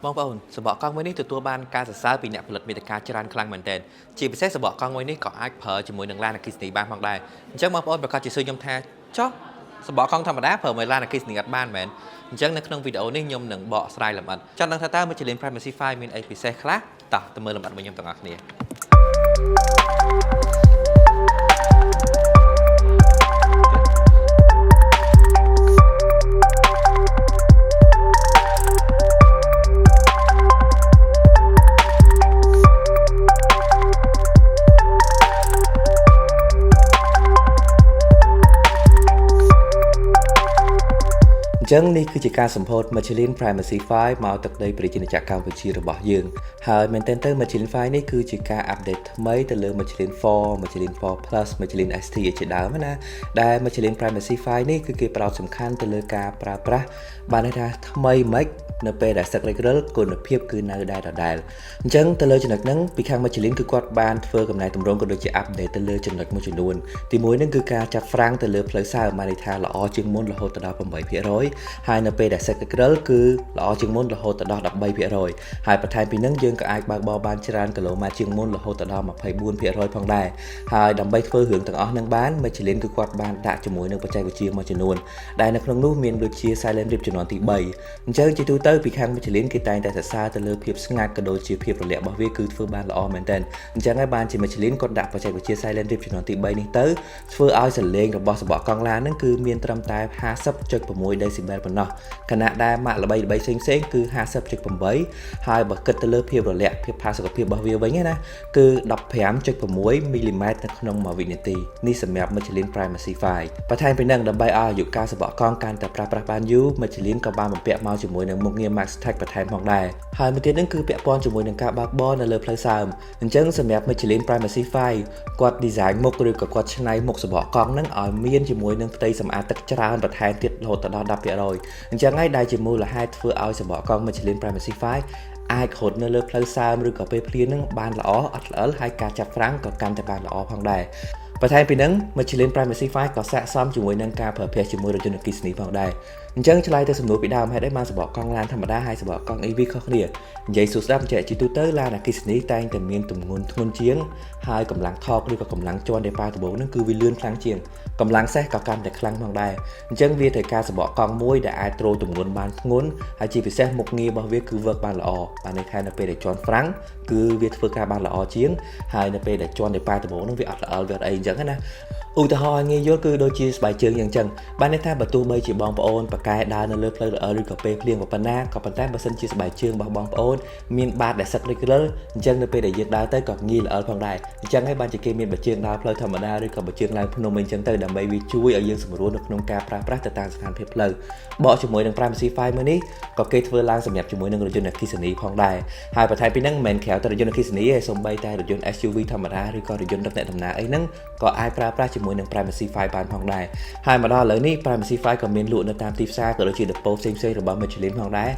បងប្អូនសបកកង់មួយនេះទទួលបានការសរសើរពីអ្នកផលិតមាតិកាច្រើនខ្លាំងមែនទែនជាពិសេសសបកកង់មួយនេះក៏អាចប្រើជាមួយនឹងឡានអគ្គិសនីបានផងដែរអញ្ចឹងបងប្អូនប្រាកដជាសួរខ្ញុំថាចុះសបកកង់ធម្មតាប្រើមួយឡានអគ្គិសនីអត់បានមែនអញ្ចឹងនៅក្នុងវីដេអូនេះខ្ញុំនឹងបកស្រាយលម្អិតចង់ដឹងថាតើ Michelin Primacy 5មានអីពិសេសខ្លះតោះទៅមើលលម្អិតមួយខ្ញុំទាំងអស់គ្នា អញ្ចឹងនេះគឺជាការសម្ពោធ Michelin Primacy 5មកទឹកដីប្រជាណាចក្រកម្ពុជារបស់យើងហើយមែនទែនទៅ Michelin 5នេះគឺជាការ update ថ្មីទៅលើ Michelin 4 Michelin 4 Plus Michelin ST ជាដើមណាដែល Michelin Primacy 5នេះគឺគេផ្ដោតសំខាន់ទៅលើការប្រើប្រាស់បានន័យថាថ្មីមិននៅពេលដែលសឹករិចរិលគុណភាពគឺនៅតែដដែលអញ្ចឹងទៅលើចំណុចហ្នឹងពីខាង Michelin គឺគាត់បានធ្វើកំណែទម្រង់ក៏ដូចជា update ទៅលើចំណុចមួយចំនួនទីមួយហ្នឹងគឺការចាប់ហ្វ្រាំងទៅលើផ្លូវសើមបានន័យថាល្អជាងមុនរហូតដល់8%ហើយនៅពេលដែលសឹករិចរិលគឺល្អជាងមុនរហូតដល់13%ហើយបន្ថែមពីហ្នឹងយើងក៏អាចបើកបរបានច្រើនគីឡូម៉ែត្រជាងមុនរហូតដល់24%ផងដែរហើយដើម្បីធ្វើរឿងទាំងអស់ហ្នឹងបាន Michelin គឺគាត់បានដាក់ជាមួយនឹងបច្ចេកវិទ្យាមួយចំនួនដែលនៅក្នុងនោះមានដូចជា Silent Rip ជំនាន់ទី3អញ្ចឹងជាទូទៅពីខាង Michelin គេតែងតែសរសើរទៅលើភាពស្ងាត់ក៏ដូចជាភាពរលាក់របស់វាគឺធ្វើបានល្អមែនទែនអញ្ចឹងហើយបានជា Michelin គាត់ដាក់បច្ចេកវិទ្យា Silent Rip ជំនាន់ទី3នេះទៅធ្វើឲ្យសំឡេងរបស់សបកកង់ឡានហ្នឹងគឺមានត្រឹមតែ50.6 decibel ប៉ុណ្ណោះខណៈដែលម៉ាកល្បីៗផ្សេងៗគឺ50.8ហើយបើគិតទៅលើភាពរលាក់ភាពផាសុកភាពរបស់វាវិញណាគឺ15.6មីលីម៉ែត្រនៅក្នុងមួយវិនាទីនេះសម្រាប់ Michelin Primacy 5បន្ថែមពីនឹងដើម្បីឲ្យអាយុកាលសបកកង់កាន់តែប្រើប្រាស់បានយូរ Michelin ក៏បានបំពាក់មកជាមួយនឹងមុខងារ Max Tech បន្ថែមផងដែរហើយមួយទៀតនឹងគឺពាក់ព័ន្ធជាមួយនឹងការបើកបរនៅលើផ្លូវសើមអញ្ចឹងសម្រាប់ Michelin Primacy 5គាត់ design មុខឬក៏គាត់ច្នៃមុខសបកកង់ហ្នឹងឲ្យមានជាមួយនឹងផ្ទៃសម្អាតទឹកច្រើនបន្ថែមទៀតរហូតដល់10%អញ្ចឹងហើយដែលជាមូលហេតុធ្វើឲ្យសបកកង់ Michelin Primacy 5អាចរត់នៅលើផ្លូវសើមឬក៏ពេលភ្លៀងនឹងបានល្អអត់ល្អិលហើយការចាប់ហ្វ្រាំងក៏កាន់តែបានល្អផងដែរបន្ថែមពីនឹង Michelin Primacy 5ក៏ស័ក្តិសមជាមួយនឹងការប្រើប្រាស់ជាមួយរថយន្តអគ្គិសនីផងដែរអញ្ចឹងឆ្លើយទៅសំណួរពីដើមហេតុអីបានសបកកង់ឡានធម្មតាហើយសបកកង់ EV ខុសគ្នានិយាយសួរស្ដាប់ចេះជាទូទៅឡានអគ្គិសនីតែងតែមានទម្ងន់ធ្ងន់ជាងហើយកម្លាំងថកឬក៏កម្លាំងជន់ដែលប៉ាដំបូងហ្នឹងគឺវាលឿនខ្លាំងជាងកម្លាំងសេះក៏កាន់តែខ្លាំងផងដែរអញ្ចឹងវាត្រូវការសបកកង់មួយដែលអាចទ្រទម្ងន់បានធ្ងន់ហើយជាពិសេសមុខងាររបស់វាគឺ work បានល្អបានន័យថានៅពេលដែលជន់ហ្វ្រាំងគឺវាធ្វើការបានល្អជាងហើយនៅពេលដែលជន់ដែលប៉ាដំបូងហ្នឹងវាអត់ល្អវាអត់អីអញ្ចឹងណាឧទាហរណ៍ងាយយល់គឺដូចជាស្បែកជើងយ៉ាងចឹងបានន័យថាបើទោះបីជាបងប្អូនប៉កែដើរនៅលើផ្លូវល្អឬក៏ពេលភ្លៀងប៉ុណ្ណាក៏ប៉ុន្តែបើសិនជាស្បែកជើងរបស់បងប្អូនមានបាតដែលសឹករិចរិលអញ្ចឹងនៅពេលដែលយើងដើរទៅក៏ងាយល្អផងដែរអញ្ចឹងហើយបានជាគេមានបើជើងដើរផ្លូវធម្មតាឬក៏បើជើងឡើងភ្នំអីចឹងទៅដើម្បីវាជួយឲ្យយើងសម្រួលនៅក្នុងការប្រើប្រាស់ទៅតាមស្ថានភាពផ្លូវបកជាមួយនឹង Primacy 5មួយនេះក៏គេធ្វើឡើងសម្រាប់ជាមួយនឹងរថយន្តអគ្គិសនីផងដែរហើយបន្ថែមពីហ្នឹងមិនមែនក្រៅតែរថយន្តអគ្គិសនីទេសូម្បីតែរថយន្ត SUV ធម្មតាឬក៏រថយន្តដឹកអ្នកដំណើរអីហ្នឹងក៏អាចប្រើប្រាស់ជាមួយនឹង Primacy 5បានផងដែរហើយមកដល់ឥឡូវនេះ Primacy 5ក៏មានលក់នៅតាមទីផ្សារក៏ដូចជា depot ផ្សេងៗរបស់ Michelin ផងដែរ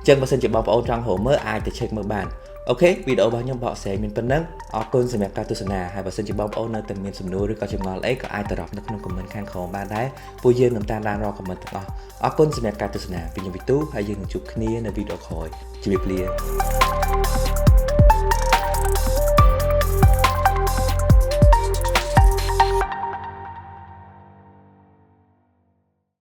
អញ្ចឹងបើសិនជាបងប្អូនចង់រកមើលអាចទៅ check មើលបាន OK វីដេអូរបស់ខ្ញុំបកស្រាយមានប៉ុណ្ណឹងអរគុណសម្រាប់ការទស្សនាហើយបើសិនជាបងប្អូននៅតែមានសំណួរឬក៏ចម្ងល់អីក៏អាចទៅរាប់នៅក្នុង comment ខាងក្រោមបានដែរពួកយើងនឹងតាមដានរាល់ comment ទាំងអស់អរគុណសម្រាប់ការទស្សនាពីខ្ញុំវិទូហើយយើងនឹងជួបគ្នានៅវីដេអូក្រោយជម្រាបលា។